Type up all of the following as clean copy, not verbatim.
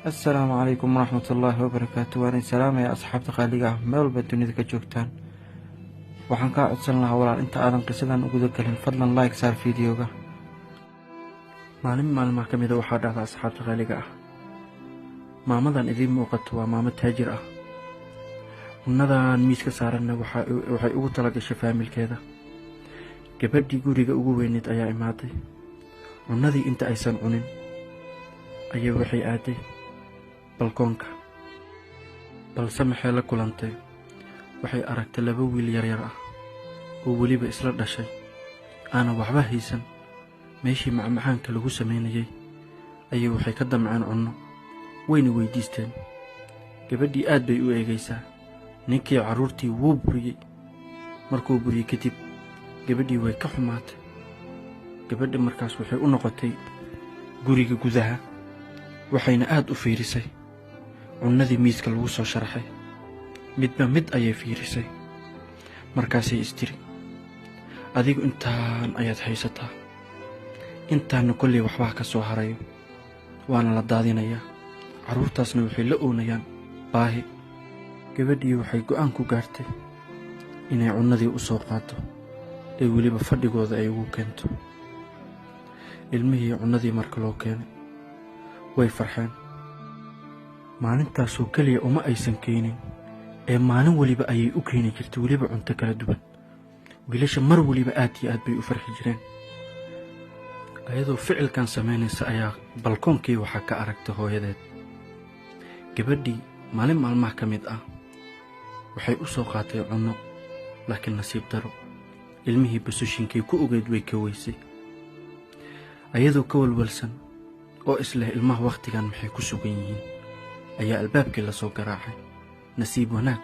Assalaamu calaykum waraxmatullaahi wabarakaatu. Waan idin salaamaya, asxaabta qaaliga ah, meel walba dunida ka joogtaan. Waxaan kaa codsan lahaa, walaal, inta aadan qisadan u guda gelin, fadlan like saar videoga. Maalin maalmaha ka mida waxaa dhacda, asxaabta qaaliga ah, maamadan idiin muuqato waa maamo taajir ah. Cunnadan miiska saaranna waxay ugu talagashay faamilkeeda. Gabadhii guriga ugu weyneyd ayaa imaaday. Cunnadii inta aysan cunin ayay waxay aaday balkoonka, balse maxay la kulantay? Waxay aragtay laba wiil yaryar ah oo weliba isla dhashay, aanan waxba haysan. Meeshii macmacaanka lagu samaynayay ayay waxay ka damceen cunno, wayna weydiisteen. Gabadhii aad bay u eegaysaa. Ninkii carruurtii wuu buriyey. Markuu buriyey kadib, gabadhii way ka xumaatay. Gabadhi markaas waxay u noqotay guriga gudaha, waxayna aad u fiirisay cunnadii miiska lagu soo sharaxay. Midba mid ayay fiirisay. Markaasay istiri, "Adigu intaan ayaad haysataa, intaanna kolley waxbaa ka soo harayo, waana la daadinayaa, carruurtaasna waxay la oonayaan baahi." Gabadhii waxay go'aan ku gaartay inay cunnadii u soo qaado ee weliba fadhigooda ay ugu keento. Ilmihii cunnadii marka loo keenay way farxeen. Maalintaasoo keliya uma aysan keenin ee maalin weliba ayay u keeni jirtay, weliba cunto kala duwan. Wiilasha mar weliba aad iyo aad bay u farxi jireen. Ayadoo ficilkan samaynaysa ayaa balkoonkii waxaa ka aragtay hooyadeed. Gabadhii maalin maalmaha ka mid ah waxay u soo qaatay cunno, laakiin nasiib daro, ilmihii basashinkay ku ogeyd way ka weysay. Ayadoo ka walwalsan oo isleh ilmaha wakhtigan maxay ku sugan yihiin, ayaa albaabkii la soo garaacay. Nasiib wanaag,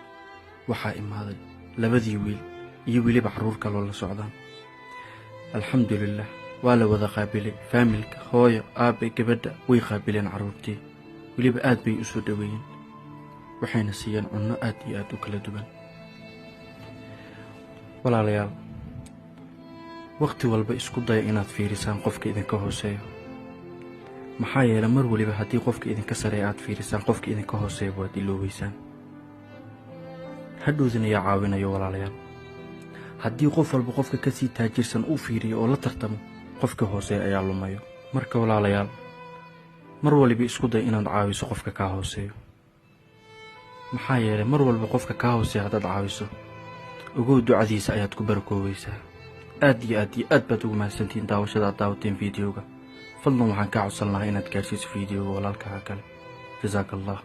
waxaa imaaday labadii wiil iyo weliba carruur kaloo la socdaan. Alxamdulilah, waa la wada qaabilay faamilka. Hooyo, aabe, gabadha way qaabileen carruurtii, weliba aad bay u soo dhoweeyeen, waxayna siiyeen cunno aad iyo aad u kala duwan. Walaalayaal, wakhti walba isku daya inaad fiirisaan qofka idinka hooseeyo. Maxaa yeele, mar weliba haddii qofka idinka sareeya aad fiirisaan, qofka idinka hooseeya waad ilooweysaan. Hadhowdina yaa caawinayo? Walaalayaal, haddii qof walba qofka kasii taajirsan uu fiiriyo oo la tartamo, qofka hooseeya ayaa lumayo. Marka walaalayaal, mar waliba isku day inaad caawiso qofka kaa hooseeyo. Maxaa yeelay, mar walba qofka kaa hooseeya haddaad caawiso, ogow, ducadiisa ayaad ku barakoobaysaa. Aad iyo aad iyo aad baad ugu mahadsantihiin daawashada aad daawateen videoga. Fadlan waxaan kaa codsan lahaa inaad gaarsiiso videoga walaalkaha kale. Jasaaka Allah.